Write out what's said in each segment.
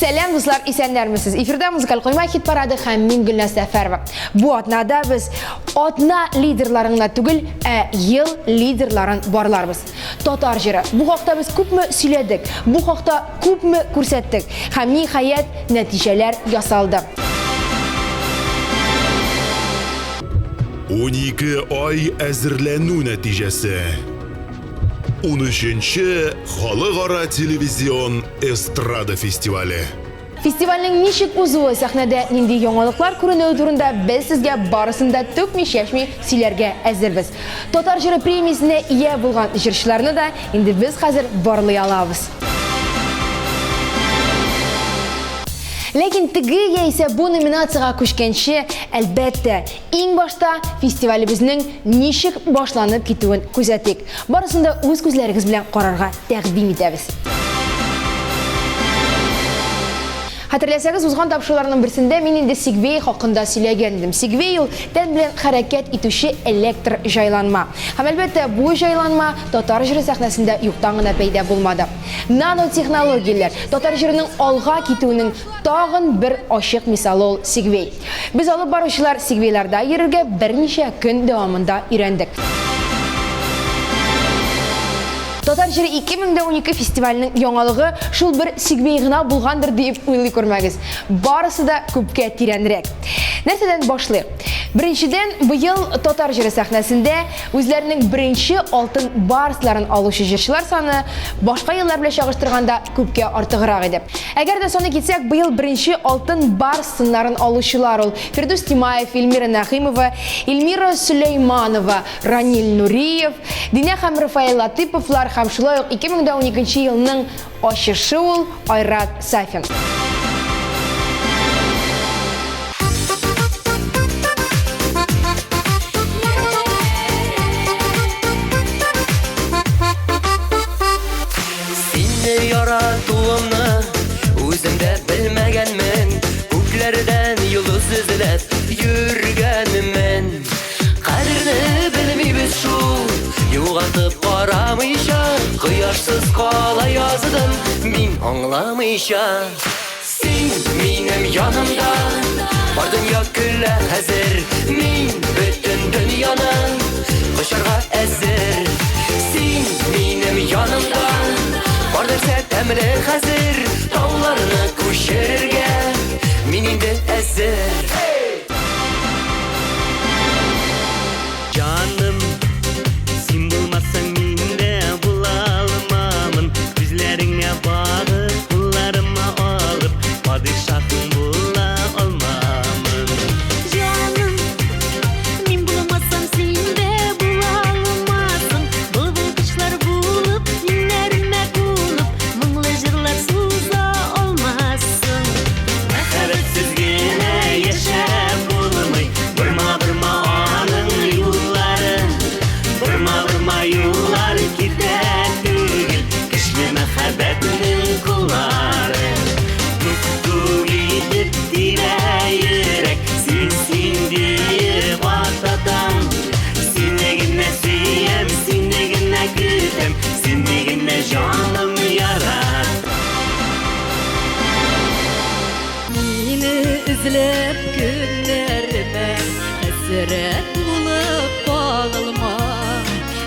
Сәлам, дуслар, исәннәрмесез? Эфирда музыкаль койма хит парады һәм мин Гөлназ Сәфәрова. Бу атнада без атна лидерларын гына түгел, ә ел лидерларын барларбыз. Татар җыры. Бу хакта без күпме сөйләдек, бу хакта күпме күрсәттек һәм ниһаять нәтиҗәләр ясалды. 12 ай әзерләнү нәтиҗәсе. Унөченче Халыкара телевизион эстрада фестивале. Фестивальнең ничек узуы, сәхнәдә нинди яңалыклар күренүе турында без сезгә барысын да түкми-чәчми сөйләргә әзербез. Татар җыры премиясенә ия булган җырчыларны да инде без хәзер барлый алабыз. Ләкин теге яисә бу номинациягә күчкәнче, әлбәттә, Иң башта фестивалебезнең ничек башланып китүен күзәтик. Барысын да үз күзләрегез белән карарга тәкъдим итәбез. Хәтерләсәгез, узган тапшыруларның берсендә мин инде Сигвей хакында сөйләгән идем. Сигвей ул тән белән хәрәкәт итүче электр җайланма. Һәм, әлбәттә, бу җайланма татар җыры сәхнәсендә юктан гына пәйда булмады. Нанотехнологияләр, татар җырының алга китүенең тагын бер ачык мисалы ул Сигвей. Без алып баручылар сегвейларда йөрергә берничә көн дәвамында өйрәндек. Татар җыры 2012 фестиваленең яңалыгы шул бер сегвей гына булгандыр диеп уйлый күрмәгез. Барысы да күпкә тирәнрәк. Нәрсәдән башлыйк? Беренчедән, быел татар җыры сәхнәсендә үзләренең беренче алтын барсларын алучы җырчылар саны башка еллар белән чагыштырганда күпкә артыграк иде. Әгәр дә саный китсәк, быел беренче алтын барс сыннарын алучылар ул, Фирдүс Тимаев, Эльмира Нәгыймова, Эльмира Сөләйманова, Ранил Нуриев, Динә һәм Рафаэль Латыйповлар һәм шулай ук 2012 елның ачышы ул, Айрат Сафин. Сине яратуымны үзем дә белмәгәнмен, Күкләрдән йолдыз эзләп йөргәнмен. Кадерне белмибез шул, югалтып карамыйча, Кояшсыз кала яздым мин аңламыйча. Син минем янымда, бар дөнья көлә хәзер. Мин бөтен дөньяны кочарга әзер. Син минем янымда, бар нәрсә тәмле хәзер. Тауларны күчерергә мин инде әзер. Җаным, син булмасаң мин дә була алмамын. Күзләреңә багып, кулларыма алып, падишаһың була алмамын. Җаным, мин булмасам син дә була алмассың. Былбыл кошлар булып, иңнәремә кунып, моңлы җырлар суза алмассың. Мәхәббәтсез генә яшәп булмый, Борма-борма аның юллары, Борма-борма юллар китә түгел, Көчле мәхәббәтнең куллары. Тук-тук итеп тибә йөрәк, Син, син диеп ататам. Сине генә сөям, сине генә көтәм, Сине генә җаным яратам. Мине эзләп көннәремә хәсрәт булып кагылма.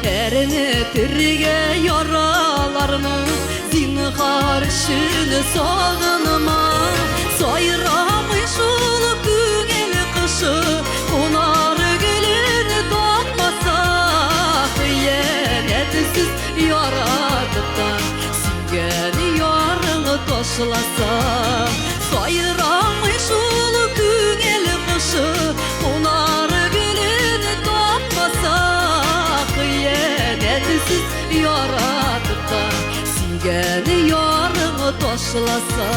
Әрнетергә яраларны зинһар өчен сагынма. Сайрамый шул күңел кошы, кунар гөлен тапмаса, хыянәтсез яратып та Сөйгән ярың ташласа, Сайрамый шул күңел кошы, Кунар гөлен тапмаса, Хыянәтсез яратып та, Сөйгән ярың ташласа.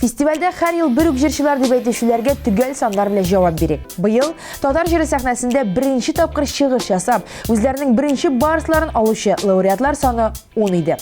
Фестивальдә һәр ел бер үк җырчылар дип әйтүчеләргә төгәл саннар белән җавап бирик. Быел Татар җыры сәхнәсендә беренче тапкыр чыгыш ясап, үзләренең беренче барсларын алучы лауреатлар саны ун иде.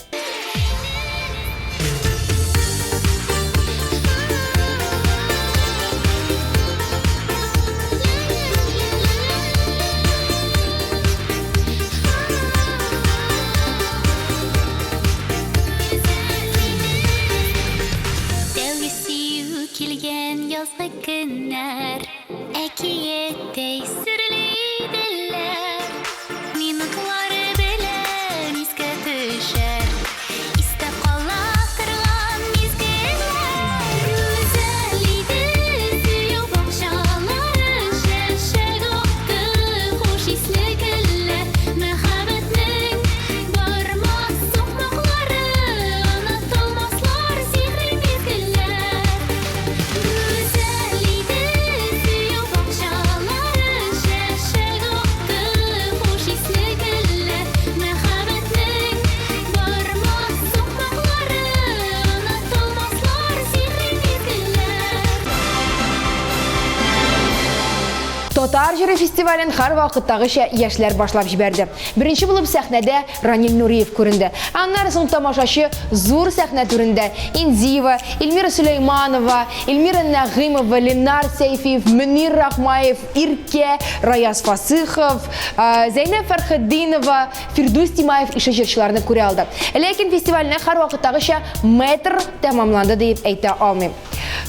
Татар җыры фестивален һәрвакыттагыча яшьләр башлап җибәрде. Беренче булып сәхнәдә Ранил Нуриев күренде. Аннары соң тамашачы зур сәхнә түрендә Инзиева, Эльмира Сөләйманова, Эльмира Нәгыймова, Ленар Сәйфиев, Мөнир Рахмаев, Иркә, Раяз Фасыхов, Зәйнәб Фәрхетдинова, Фирдүс Тимаев ише җырчыларны күрә алды. Ләкин фестивальне һәрвакыттагыча мэтр тәмамланды диеп әйтә алмыйм.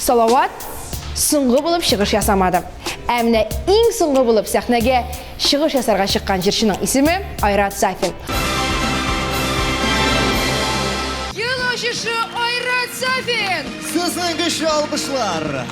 Салават соңгы булып чыгыш ясамады. Ә менә иң соңгы булып сәхнәгә чыгыш ясарга чыккан җырчының исеме Айрат Сафин. Ел ачышы Айрат Сафин! Сезнең көчле алкышлар!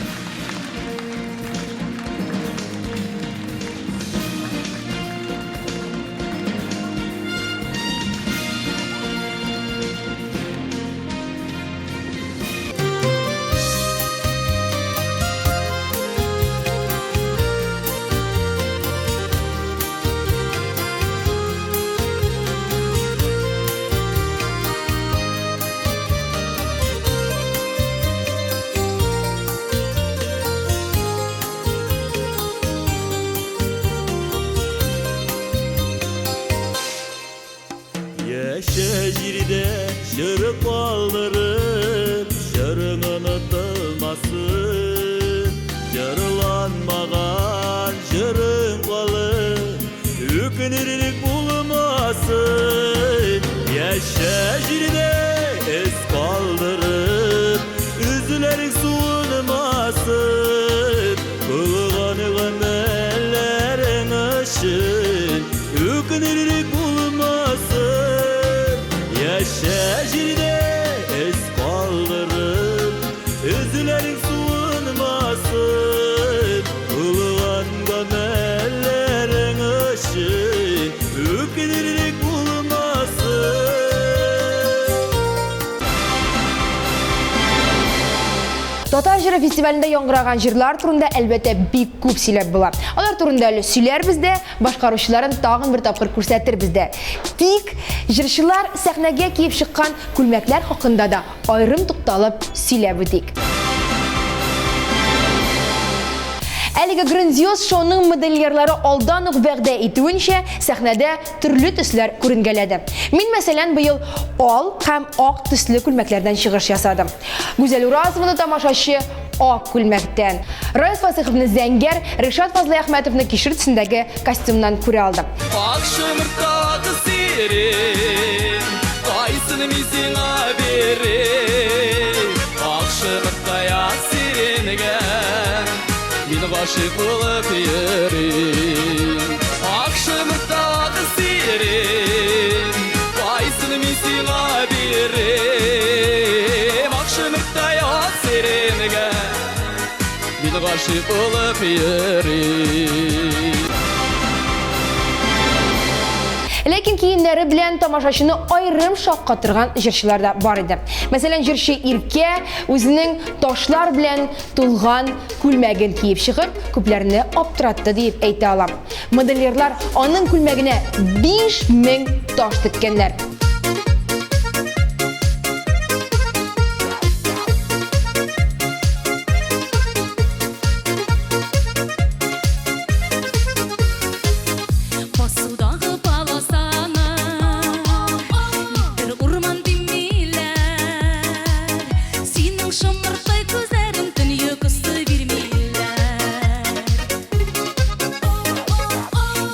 Яшә җирдә җыр калдырып, җырың онытылмасын. Җырланмаган җырың калып, үкенерлек булмасын. Яшә җирдә эз калдырып, үзләрең суынмасын. Кылган гамәлләрең өчен үкенерлек булмасын. Яшә җирдә эз калдырып, үзләрең суынмасын. Кылган гамәлләрең өчен үкенерлек булмасын. Татар җыры фестивалендә яңгыраган җырлар турында, әлбәттә, бик күп сөйләп була. Алар турында әле сөйләрбез дә, башкаручыларын тагын бер тапкыр күрсәтербез дә. Тик җырчылар сәхнәгә киеп чыккан күлмәкләр хакында да аерым тукталып сөйләп үтик. Әлеге грандиоз шоуның модельерлары алдан ук вәгъдә итүенчә, сәхнәдә төрле төсләр күренгәләде. Мин, мәсәлән, быел ал һәм ак төсле күлмәкләрдән чыгыш ясадым. Гүзәл Уразованы тамашачы ак күлмәктән, Раяз Фасыйховны зәңгәр, Ришат Фазлыйәхмәтовны кишер төсендәге костюмнан күрә алдым. Ак шомырт ак сирень, кайсын мин сиңа бирим? Ак шомырттай ак сиреньгә мин гашыйк булып йөрим. Ак шомырт ак сирень, кайсын мин сиңа бирим? Ак шомырттай ак сиреньгә мин гашыйк булып йөрим. Ләкин киемнәре белән тамашачыны аерым шаккатырган җырчылар да бар иде. Мәсәлән, җырчы Иркә үзенең ташлар белән тулган күлмәген киеп чыгып, күпләрне аптыратты диеп әйтә алам. Модельерлар аның күлмәгенә 5000 таш теткәннәр. Басудагы полосаны никтер урман димиләр. Синең шомырттай күзләрең төн йокысы бирмиләр.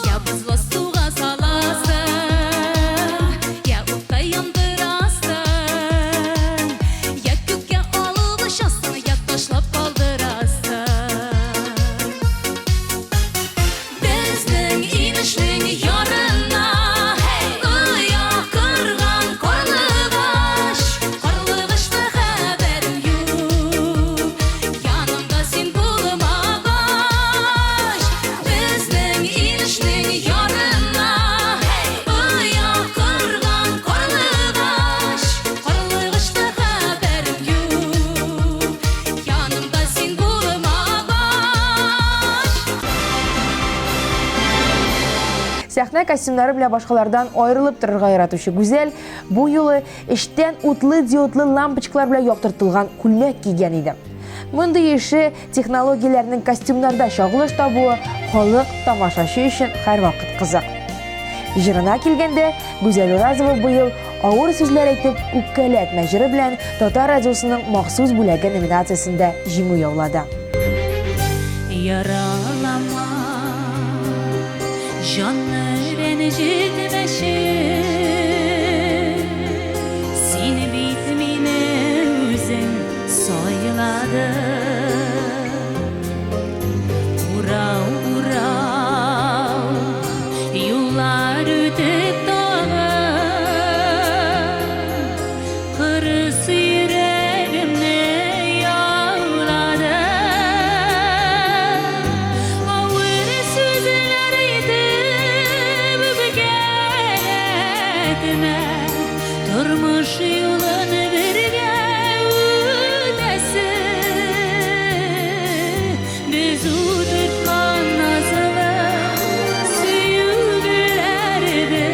Я бозлы суга саласың, я утта яндырасың, я күккә алып очасың, я ташлап калдырасың. Безнең инешнең ярына оя корган карлыгач, карлыгачта хәбәрем юк, янымда син булмагач. Безнең инешнең ярына оя корган карлыгач, карлыгачта хәбәрем юк, янымда син булмагач. Сәхнә костюмнары белән башкалардан аерылып торырга яратучы Гүзәл бу юлы эчтән утлы диодлы лампочкалар белән яктыртылган күлмәк кигән иде. Мондый ише технологияләрнең костюмнарда чагылыш табуы халык тамашачы өчен һәрвакыт кызык. Җырына килгәндә, Гүзәл Уразова быел Авыр сүзләр әйтеп үпкәләтмә җыры белән Татар радиосының махсус бүләге номинациясендә җиңү яулады. Яралама, җанны рәнҗетмәче, Син бит мине үзең сайладың. Урау, урау, юллар үтеп тагын, Кырыс йөрәгемне яулады. Авыр сүзләр әйтеп үпкәләтмә, Тормыш юлын бергә үтәсе. Без утырткан назлы сөю гөлләребез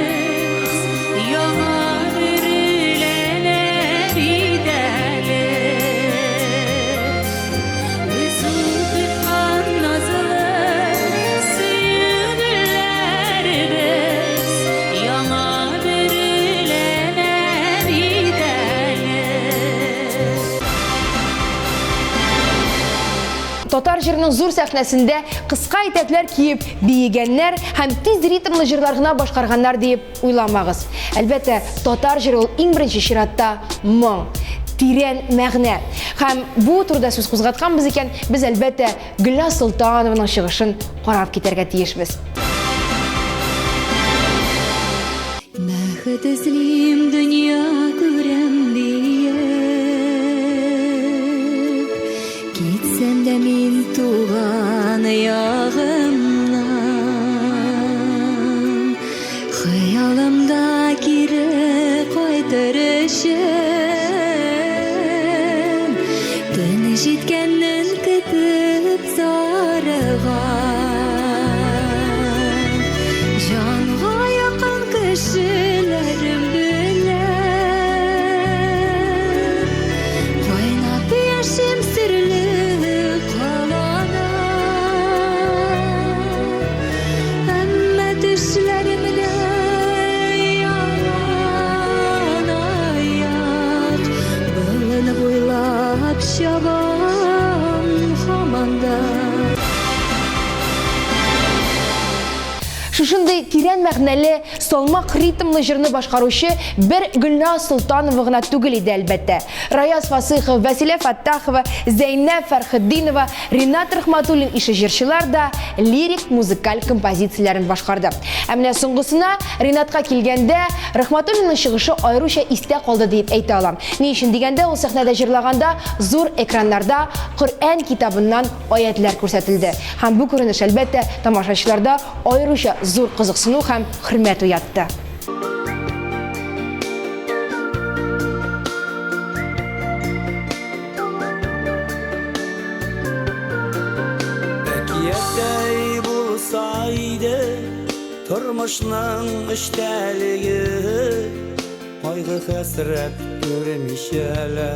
яңа бөреләнә бит әле. Без утырткан назлы сөю гөлләребез яңа бөреләнә бит әле. Татар җырының зур сәхнәсендә кыска итәкләр киеп биегәннәр һәм тиз ритмлы җырлар гына башкарганнар диеп уйламагыз. Әлбәттә, татар җыры ул иң беренче чиратта моң, тирән мәгънә. Һәм бу турыда сүз кузгатканбыз икән, без әлбәттә Гөлназ Солтанованың чыгышын карап китәргә тиешбез. Бәхет эзлим, дөнья күрәм диеп, Китсәм дә мин туган ягымнан, Хыялымда кире кайтыр өчен, Төн җиткәнен көтеп зарыгам. Җанга якын кешеләрем белән Кайнап яшим серле калада. Әмма төшләремдә ялан аяк Болын буйлап чабам һаман да. Шушындый тирән мәгънәле, салмак ритмлы җырны башкаручы бер Гөлназ Солтанова гына түгел иде, әлбәттә. Раяз Фасыйхов, Вәсилә Фәттахова, Зәйнәб Фәрхетдинова, Ринат Рахматуллин ише җырчылар да лирик музыкаль композицияләрен башкарды. Ә менә соңгысына, Ринатка килгәндә, Рахматуллинның чыгышы аеруча истә калды диеп әйтә алам. Ни өчен дигәндә, ул сәхнәдә җырлаганда зур экраннарда Коръән китабыннан аятьләр күрсәтелде. Һәм бу күренеш, әлбәттә, тамашачыларда аеруча зур кызыксыну һәм хөрмәт уятты. Әкияттәй булса иде тормышның эчтәлеге. Кайгы-хәсрәт күрмичә лә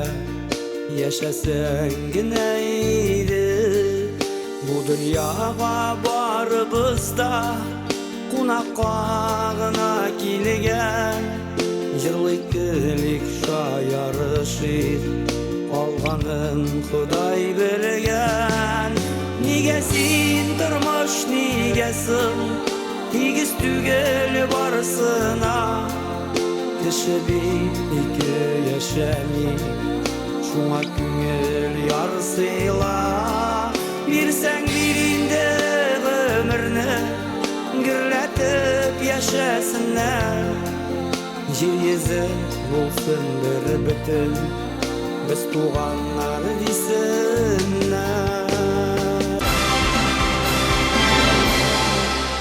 яшәсәң генә иде. Бу дөньяга барыбыз да кунакка гына килгән. Җырлыйк, көлик, шаярышыйк, калганын Ходай белгән. Нигә син, тормыш, нигә соң Тигез түгел барысына. Кеше бит ике яшәми, шуңа күңел ярсыйла. Бирсәң бир инде гомерне, гөрләтеп яшәсеннәр. Җир йөзе булсын бер бөтен, без туганнар дисеннәр.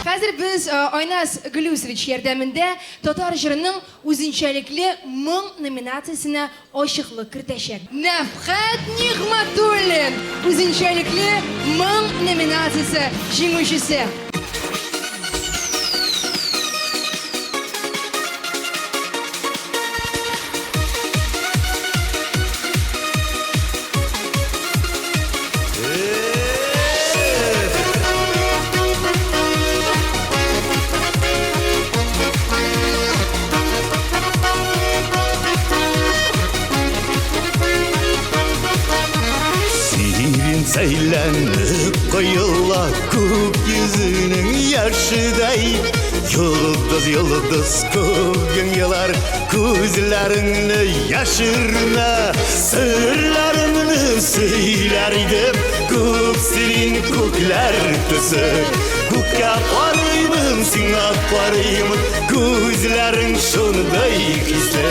Хәзер без Айназ Глюсович ярдәмендә Татар җырының үзенчәлекле моң номинациясенә ачыклык кертәчәк. Нәфхәт Нигъмәтуллин, үзенчәлекле моң номинациясе җиңүчесе. Әйләнеп коела күк йөзенең яшедәй. Йолдыз, йолдыз күгең елар, күзләреңне яшермә. Серләреңне сөйләр идем, күк сирин күкләр төсе. Күккә карыймын, сиңа карыймын, күзләрең шундый хисле.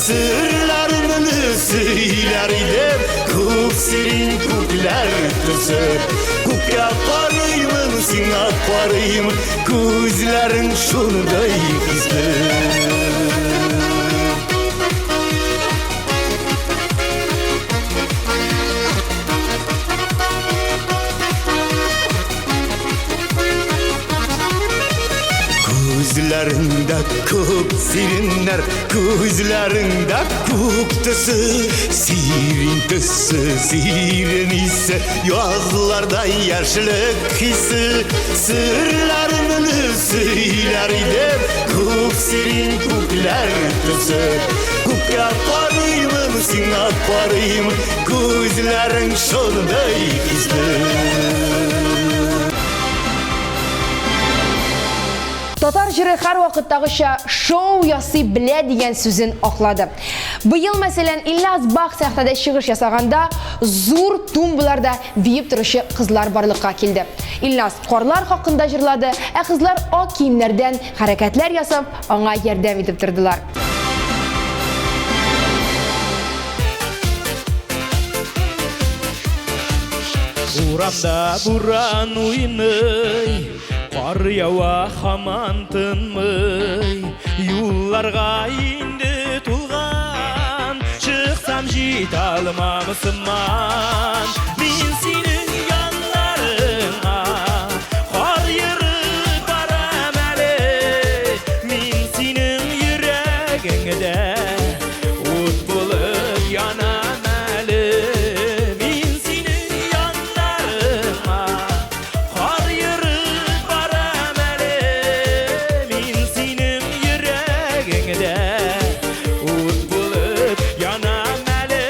Серләреңне сөйләр идем, күк сирин күкләр төсе. Күккә карыймын, сиңа карыймын, күзләрең шундый хисле. Күзләреңдә күк сиреннәр, күзләреңдә күк төсе, сирин төсе, сирин исе, язларда яшьлек хисе. Серләреңне сөйләр идем, күк сирин күкләр төсе. Күккә карыймын, сиңа карыймын, күзләрең шундый хисле. Татар җыры һәрвакыттагыча шоу ясый белә дигән сүзен аклады. Быел, мәсәлән, Илназ Бах сәхнәдә чыгыш ясаганда зур тумбаларда биеп торучы кызлар барлыкка килде. Илназ карлар хакында җырлады, ә кызлар ак киемнәрдән хәрәкәтләр ясап, аңа ярдәм итеп тордылар. Урамда буран уйный, кар ява һаман тынмый. Юлларга инде тулган, чыксам җитә алмам сыман. Мин синең яннарыңа кар ерып барам әле. Мин синең йөрәгеңдә ут булып янам әле. Мин синең яннарыңа кар ерып барам әле. Мин синең йөрәгеңдә ут булып янам әле.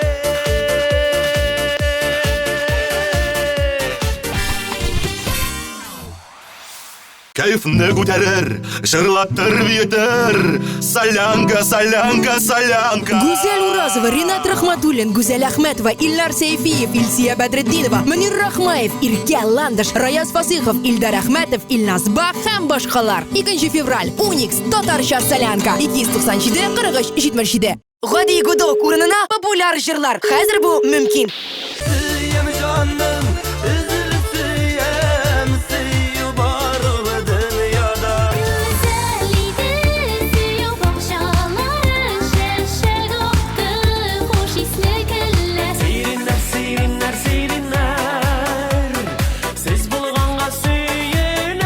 Кәефне күтәрер, җырлатыр, биетер. Солянка, солянка, солянка. Гүзәл Уразова, Ринат Рахматуллин, Гүзәл Әхмәтова, Илнар Сәйфиев, Илсия Бәдретдинова, Мөнир Рахмаев, Иркә Ландыш, Раяз Фасыйхов, Илдар Әхмәтов, Илназ Бах һәм башкалар. 2 февраль, Уникс, Татарча солянка, 297 43 77. Гади гудок урынына популяр җырлар. Хәзер бу мөмкин. Сөям җаным, өзелеп сөям, сөю бар ул дөньяда. Гүзәл иде сөю бакчалары, чәчәк атты хуш исле гөлләр. Сиреннәр, сиреннәр, сиреннәр, сез булганга сөенәм.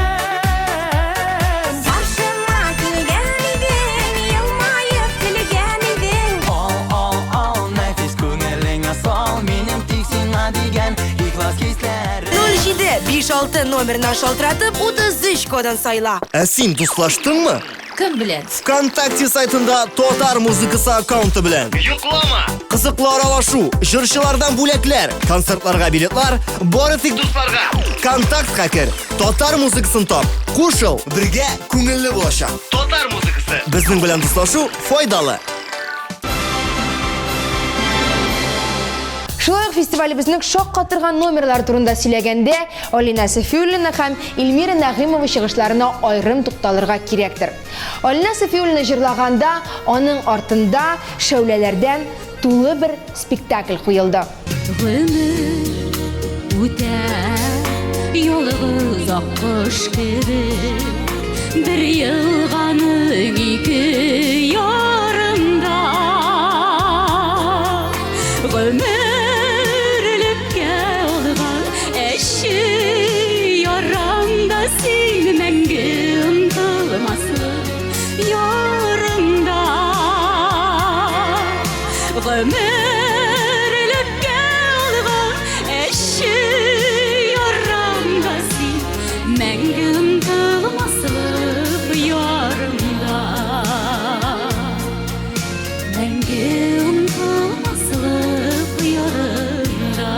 Каршыма килгән идең, елмаеп көлгән идең. Ал, ал, ал, нәфис күңелеңә сал, минем тик сиңа дигән ихлас хисләрем. 07 56 номерына шалтыратып 33 кодын сайла. Ә син дуслаштыңмы? Кем белән? ВКонтакте сайтында Татар музыкасы аккаунты белән. Йоклама! Кызыклы аралашу, җырчылардан бүләкләр, концертларга билетлар, бары тик дусларга. Контактка кер, татар музыкасын тап, кушыл, бергә күңелле булачак. Татар музыкасы. Безнең белән дуслашу файдалы. Шулай ук фестивалебезнең шаккатырган номерлары турында сөйләгәндә, Алина Сафиуллина һәм Эльмира Нәгыймова чыгышларына аерым тукталырга кирәктер. Алина Сафиуллина җырлаганда, аның артында шәүләләрдән тулы бер спектакль куелды. Гомер үтә ялгыз аккош кебек, бер елганың ике ярында. Гомерлеккә алган әче ярамда син мәңге онытылмаслык ярымда. Гомерлеккә алган әче ярамда син мәңге онытылмаслык ярымда. Мәңге онытылмаслык ярымда.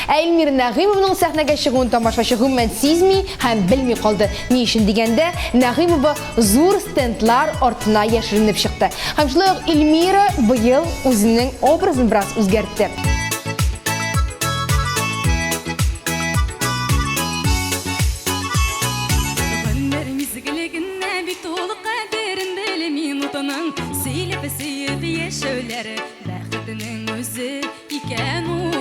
Ә Эльмира Нәгыймованың сәхнәгә чыгуын тамашачы гомумән сизми һәм белми калды. Ни өчен дигәндә, Нәгыймова зур стендлар артына яшеренеп чыкты. Һәм шулай ук Эльмира быел үзенең образын бераз үзгәртте. Гомер мизгеле генә бит ул, кадерен бел минутының. Сөйләп сөеп яшәүләре бәхетнең үзе икән ул.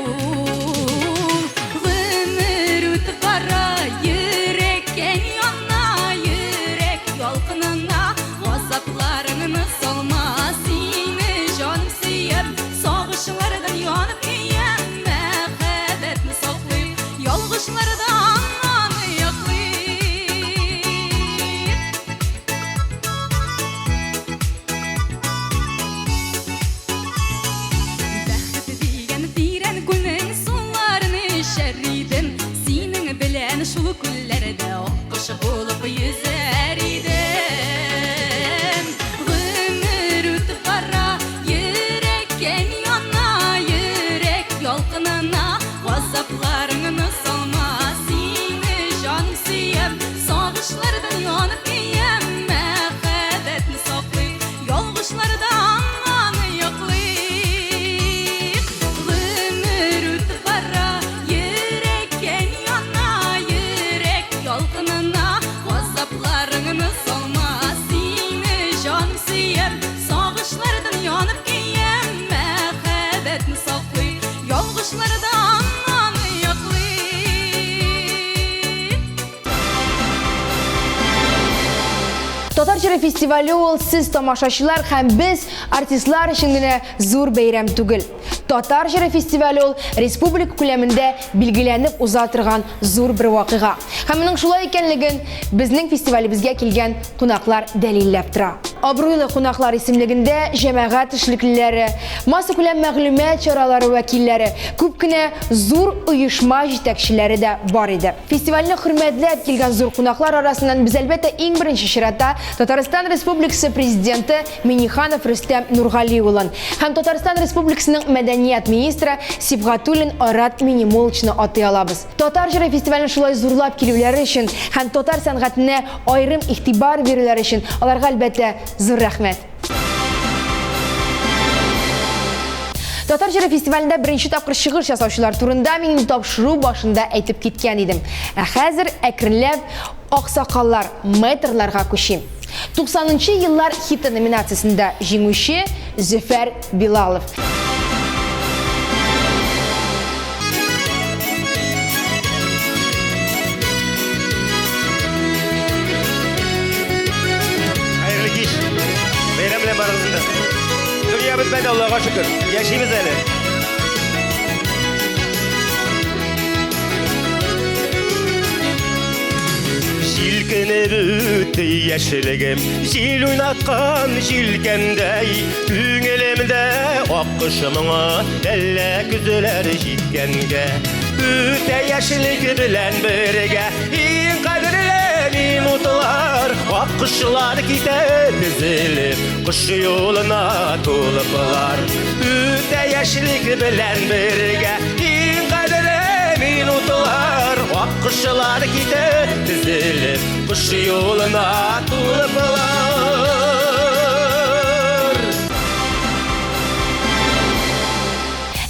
Гомер үтеп бара, йөрәккә яна, йөрәк ялкынына газапларыңны салма. Сине җаным сөям, сагышлардан янып көям, мәхәббәтне саклыйк, ялгышлардан аны яклыйк. Бәхет дигән тирән күлнең суларын эчәр идем, синең белән шул күлләрдә аккош булып йөзәр идем. Гомер үтеп бара, йөрәккә яна, йөрәк ялкынына газапларыңны салма. Сине җаным сөям, сагышлардан янып көям, мәхәббәтне саклыйк, ялгышлардан аны яклыйк. Гомер үтеп бара, йөрәккә яна, йөрәк ялкынына газапларыңны салма. Сине җаным сөям, сагышлардан янып көям, мәхәббәтне саклыйк, ялгышлардан аны яклыйк. Татар җыры фестивале ул сез тамашачылар һәм без артистлар өчен генә зур бәйрәм түгел. Татар җыры фестивале ул республика күләмендә билгеләнеп уза торган зур бер вакыйга. Һәм моның шулай икәнлеген безнең фестивалебезгә килгән кунаклар дәлилләп тора. Абруйлы кунаклар исемлегендә җәмәгать эшлеклеләре, массакүләм мәгълүмат чаралары вәкилләре, күп кенә зур оешма җитәкчеләре дә бар иде. Фестивальне хөрмәтләп килгән зур кунаклар арасыннан без, әлбәттә, иң беренче чиратта Татарстан Республикасы Президенты Миңнеханов Рөстәм Нургали улын һәм Татарстан Республикасының мәдәният министры Сибгатуллин Айрат Минимуловичны атый алабыз. Татар җыры фестивален шулай зурлап килүләре өчен һәм татар сәнгатенә аерым игътибар бирүләре өчен аларга, әлбәттә, зур рәхмәт. Татар җыры фестивалендә беренче тапкыр чыгыш ясаучылар турында мин инде тапшыру башында әйтеп киткән идем. Ә хәзер әкренләп аксакаллар, мэтрларга күчим. 90 нчы еллар хиты номинациясендә җиңүче Зөфәр Билалов. Хәерле кич. Бәйрәм белән барыгызны да. Дөнья бетмәде, Аллага шөкер. Яшибез әле. Җилкенеп үтте яшьлегем, җил уйнаткан җилкәндәй, күңелемдә аккош моңы, әллә көзләр җиткәнгә. Үтә яшьлек белән бергә, иң кадерле минутлар, аккошлар китә тезелеп, кош юлына тулыплар. Үтә яшьлек белән бергә, иң кадерле минутлар, аккошлар китә тезелеп, кош юлына тулыплар.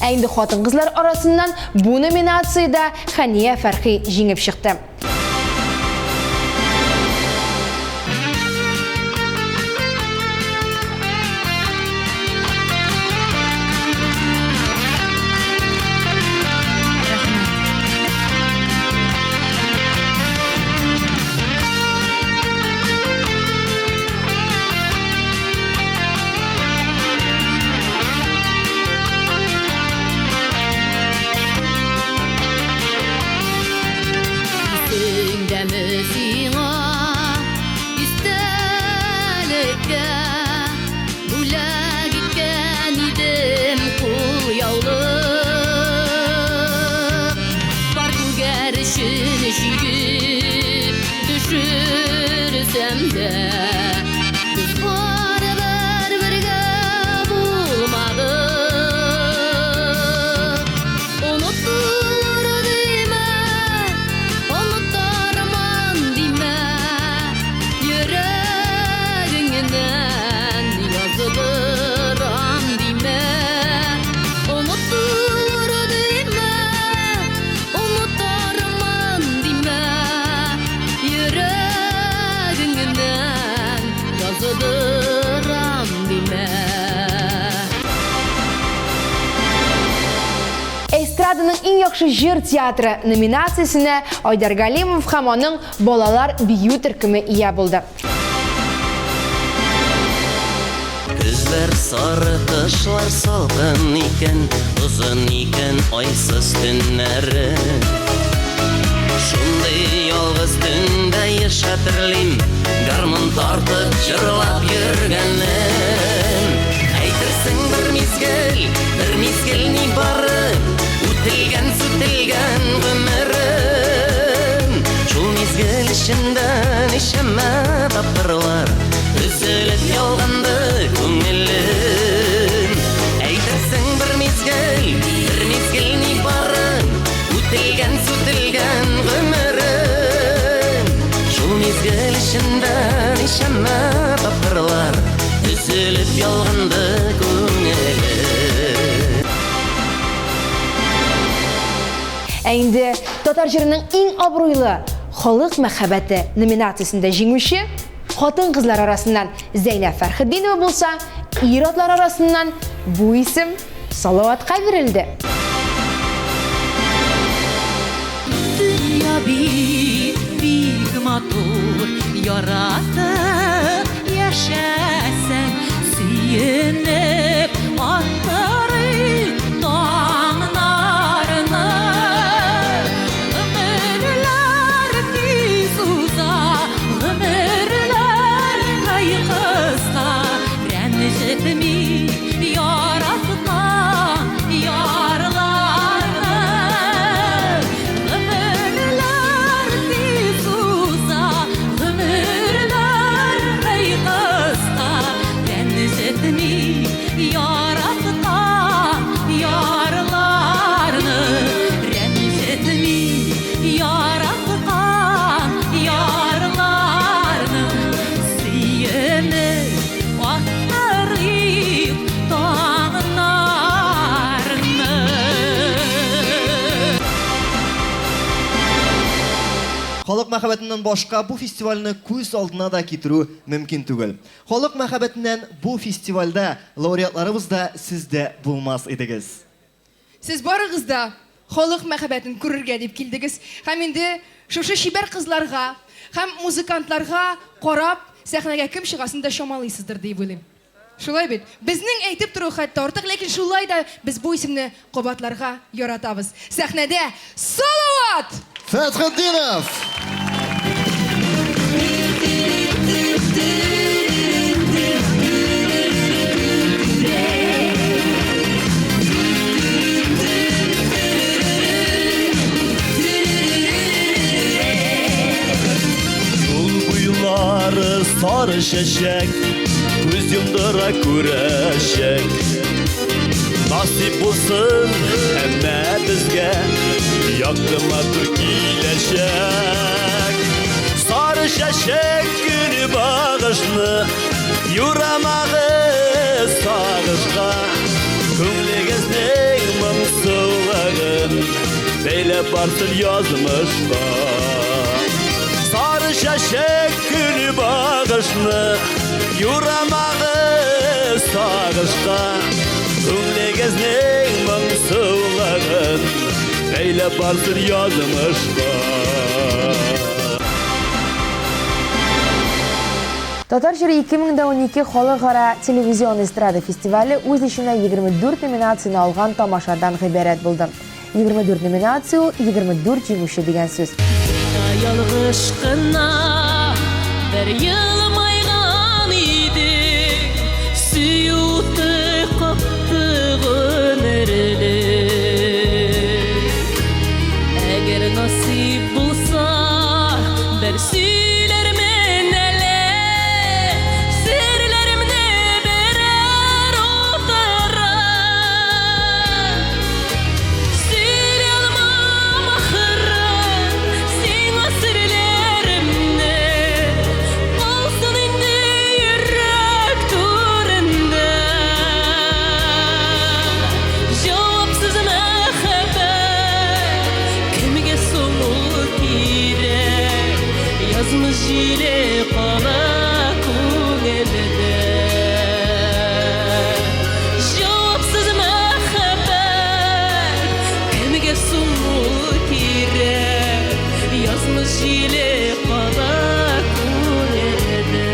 Ә инде хатын-кызлар арасыннан бу номинациядә Хәния Фәрхи җиңеп чыкты. Исеңдәме сиңа истәлеккә бүләк иткән идем кулъяулык. Пар күгәрчен чигеп төшерсәм дә, без барыбер бергә булмадык. Онытылыр Эстраданың иң яхшы җыр театры номинациясенә Айдар Галимов һәм аның балалар бию төркеме ия булды. Көзләр сары, кышлар салкын икән, озын икән айсыз төннәре. Шундый ялгыз төндә еш хәтерлим, гармун тартып җырлап йөргәнем. Әйтерсең бер мизгел, бер мизгел нибары, үтелгән сүтелгән гомерем. Шул мизгел эчендә ничәмә тапкырлар өзелеп ялганды күңелем. Әйтерсең бер мизгел, бер мизгел нибары, үтелгән сүтелгән гомерем. Шул мизгел эчендә ничәмә тапкырлар өзелеп ялганды күңелем. Ә инде татар җырының иң абруйлы халык мәхәббәте номинациясендә җиңүче хатын-кызлар арасыннан Зәйнәб Фәрхетдинова булса, ир-атлар арасыннан бу исем Салаватка бирелде. Дөнья бит бик матур, яратып яшәсәң, сөенеп аттырыйк таңнарны. Гомерләр тиз уза, гомерләр ай кыска, рәнҗетми яраткан ярларны. Гомерләр тиз уза, гомерләр ай кыска, рәнҗетми яраткан ярларны. Рәнҗетми яраткан ярларны. Сөенеп аттырыйк таңнарны. Халык мәхәббәтеннән башка бу фестивальне күз алдына да китерү мөмкин түгел. Халык мәхәббәтеннән бу фестивальдә лауреатларыбыз да сез дә булмас идегез. Сез барыгыз да халык мәхәббәтен күрергә дип килдегез. Һәм инде шушы чибәр кызларга һәм музыкантларга карап, сәхнәгә кем чыгасын да чамалыйсыздыр дип уйлыйм. Шулай бит? Безнең әйтеп тору хәтта артык, ләкин шулай да без бу исемне кабатларга яратабыз. Сәхнәдә Салават! Фәтхетдинов! Юл буйлары сары чәчәк, күз йомдыра күрәчәк. Насип булсын һәммәбезгә якты матур киләчәк. Сары чәчәк гөле багышны юрамагыз сагышка. Күңлегезнең моңсулыгын бәйләп барсын язмышка. Сары чәчәк гөле багышны юрамагыз сагышка. Күңлегезнең моңсулыгын бәйләп барсын язмышка. Татар җыры 2012 халыкара телевизион эстрада фестивале үз эченә 24 номинацияне алган тамашадан гыйбарәт булды. 24 номинация ул 24 җиңүче дигән сүз. Ялгыш кына бер елмайган идең, сөю уты капты гомерне. Әгәр насыйп булса, бер сөйләрмен әле, серләремне берәр утырып. Сөйли алмам ахыры сиңа серләремне, калсын инде йөрәк түрендә. Җавапсыз мәхәббәт кемгә соң ул кирәк? Язмыш җиле кала күңелдә. Җавапсыз мәхәббәт кемгә җиле кала күңелдә.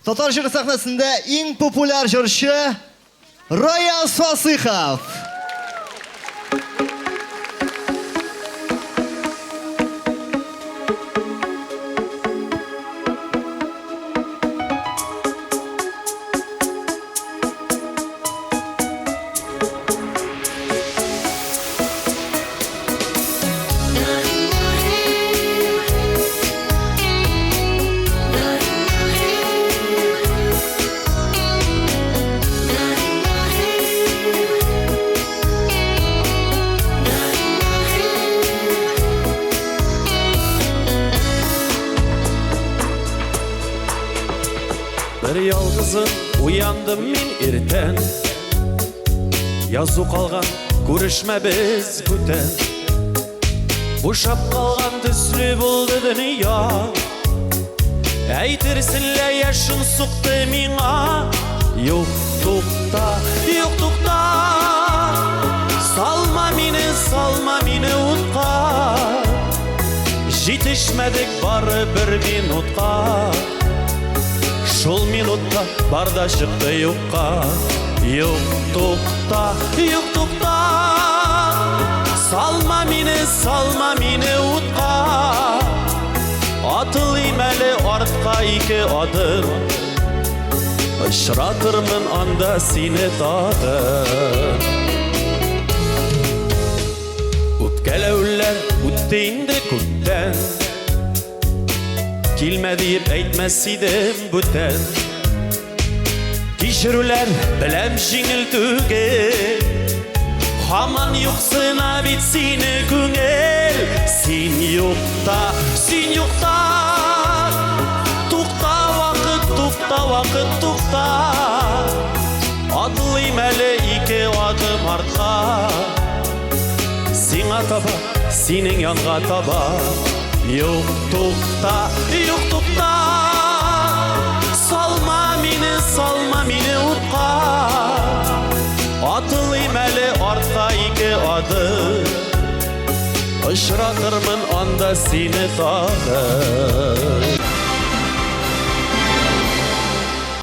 Татар җыры сәхнәсендә иң популяр җырчы Раяз Фасыйхов. Бер ялгызым уяндым мин иртән. Язу калган, күрешмәбез бүтән. Бушап калган төсле булды дөнья. Әйтерсең лә яшен сукты миңа. Юк, тукта, юк, тукта. Салма мине, салма мине утка. Җитешмәдек бары бер минутка. Шул минутта бар да чыкты юкка. Юк, тукта, юк, тукта. Салма мине, салма мине утка. Атылыйм әле артка ике адым. Очратырмын анда сине тагын. Үпкәләүләр үтте инде күптән. Килмә диеп әйтмәс идем бүтән. Кичерүләр беләм җиңел түгел. Һаман юксына бит сине күңел. Син юкта, син юкта. Тукта вакыт, тукта вакыт, тукта. Атлыйм әле ике адым артка. Сиңа таба, синең янга таба. Юк, тукта, юк, тукта. Салма мине, салма мине утка. Атылыйм әле артка ике адым. Очратырмын анда сине тагын.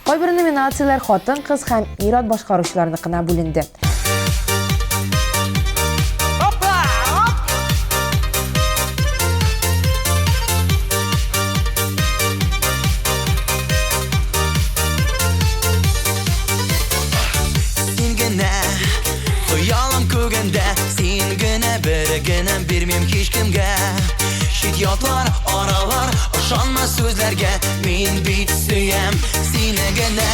Кайбер номинацияләр хатын-кыз һәм ир-ат башкаручыларныкына бүленде. Син генә хыялым күгендә, син генә бер генә бирмим һичкемгә. Чит ятлар, аралар, ышанма сүзләргә, мин бит сөям сине генә.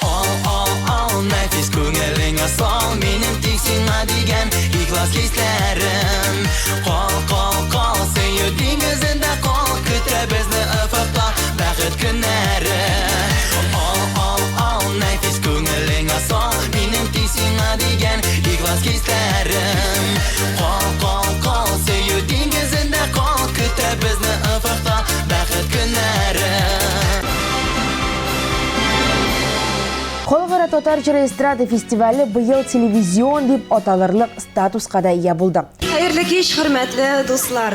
Ал, ал, ал, нәфис күңелеңә сал, минем тик сиңа дигән ихлас хисләрем. Кал, кал, кал, сөю диңгезендә кал, көтә безне офыкта бәхет көннәре. Ал, ал, ал, нәфис күңелеңә сал, минем тик сиңа дигән ихлас хисләрем. Кал, кал, кал, сөю диңгезендә кал, көтә безне офыкта бәхет көннәре. Халыкара татар җыры эстрада фестивале быел телевизион дип аталырлык статуска да ия булды. Хәерле кич, хөрмәтле дуслар!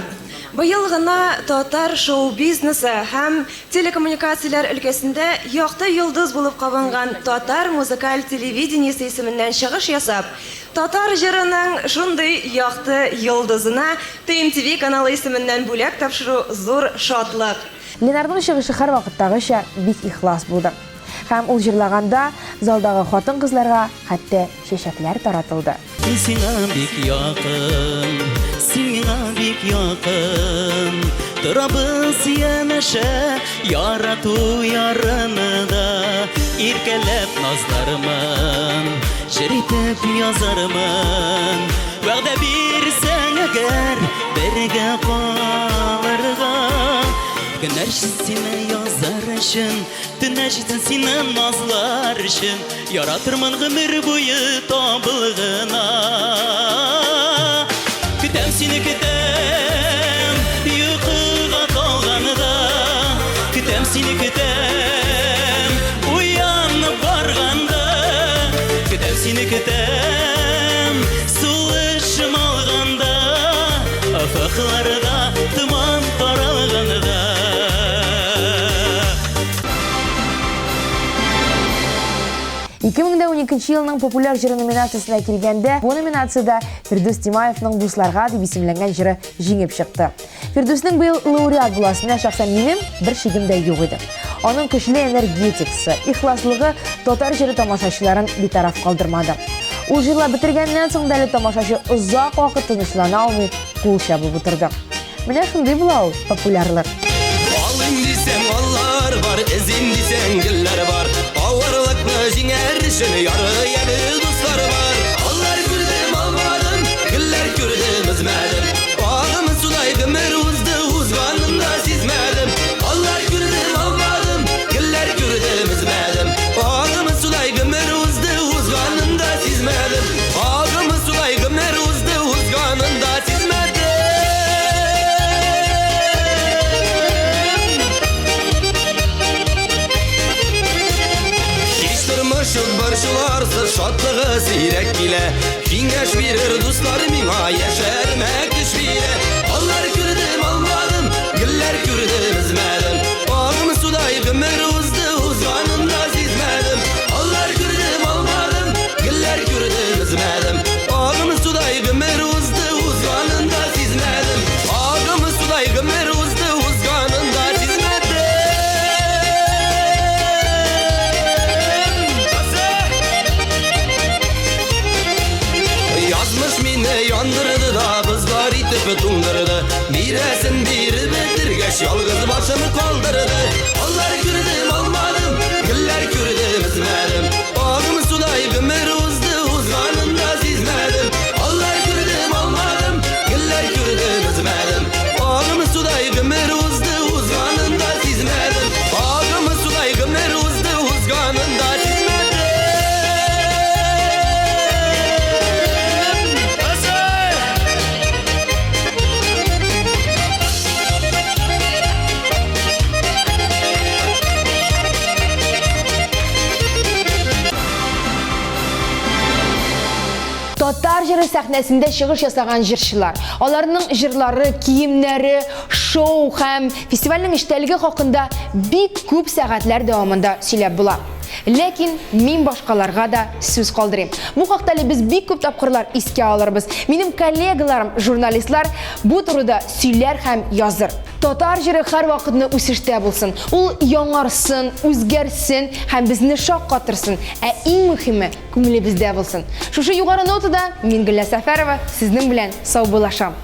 Быел гына татар шоу-бизнесы һәм телекоммуникацияләр өлкәсендә якты йолдыз булып кабынган татар музыкаль телевидениесе исеменнән чыгыш ясап, татар җырының шундый якты йолдызына ТМТВ каналы исеменнән бүләк тапшыру зур шатлык. Ленарның чыгышы һәрвакыттагыча бик ихлас булды. Һәм ул җырлаганда залдагы хатын-кызларга хәтта чәчәкләр таратылды. Мин сиңа бик якын, син миңа бик якын. Торабыз янәшә, ярату ярымда. Иркәләп назлармын, җыр итеп язармын. Вәгъдә бирсәң әгәр, бергә калырга. Көннәр сине язар өчен, төннәр җитсен сине назлар өчен. Яратырмын гомер буе табылгына. Көтәм сине, көтәм, йокыга талганда. Көтәм сине, көтәм, уянып барганда. Көтәм сине, көтәм, сул 2012 елның популяр җыры номинациясенә килгәндә, бу номинациядә Фирдүс Тимаевның Дусларга дип исемләнгән җыры җиңеп чыкты. Фирдүснең быел лауреат буласына шәхсән минем бер шигем дә юк иде. Аның көчле энергетикасы, ихласлыгы татар җыры тамашачыларын битараф калдырмады. Ул җырлап бетергәннән соң да әле тамашачы озак вакыт тынычлана алмый кул чабып утырды. Менә шундый була ул популярлык. Алыйм дисәң, аллар бар, эзим дисәң, гөлләр бар. Авырлыкны җиңәр өчен ярый әле дуслар бар. Аллар күрдем, алмадым, гөлләр күрдем, өзмәдем. Агым судай гомер узды, узганын да сизмәдем. Аллар күрдем, алмадым, гөлләр күрдем, өзмәдем. Агым судай гомер узды, узганын да сизмәдем. Агым судай гомер узды, узганын да сизмәдем. Һич тормыш юк борчуларсыз, шатлыгы сирәк килә. Киңәш бирер дуслар миңа, яшәрмә көч бирә. Аллар күрдем, алмадым, гөлләр күрдем, өзмәдем. Агым судай гомер узды, узганын да сизмәдем. Аллар күрдем, алмадым, гөлләр күрдем, өзмәдем. Агым судай гомер узды, узганын да сизмәдем. Агым судай гомер узды, узганын да сизмәдем. Язмыш мине яндырды да, бозлар итеп туңдырды. Бирәсен биреп бетергәч, ялгыз башым калдырды. Аллар күрдем, алмадым, гөлләр күрдем, өзмәдем. Агым судай гомер узды, узганын да сизмәдем. Аллар күрдем, алмадым, гөлләр күрдем, өзмәдем. Агым судай гомер узды, узганын да сизмәдем. Агым судай гомер узды, узганын да сизмәдем. Татар җыры сәхнәсендә чыгыш ясаган җырчылар, аларның җырлары, киемнәре, шоу һәм фестивальнең эчтәлеге хакында бик күп сәгатьләр дәвамында сөйләп була. Ләкин мин башкаларга да сүз калдырыйм. Бу хакта әле без бик күп тапкырлар искә алырбыз. Минем коллегаларым, журналистлар бу турыда сөйләр һәм языр. Татар җыры һәрвакытны үсештә булсын. Ул яңарсын, үзгәрсен һәм безне шаккатырсын. Ә иң мөһиме, күңелебездә булсын. Шушы югары нотада мин Гөлназ Сәфәрова сезнең белән саубуллашам.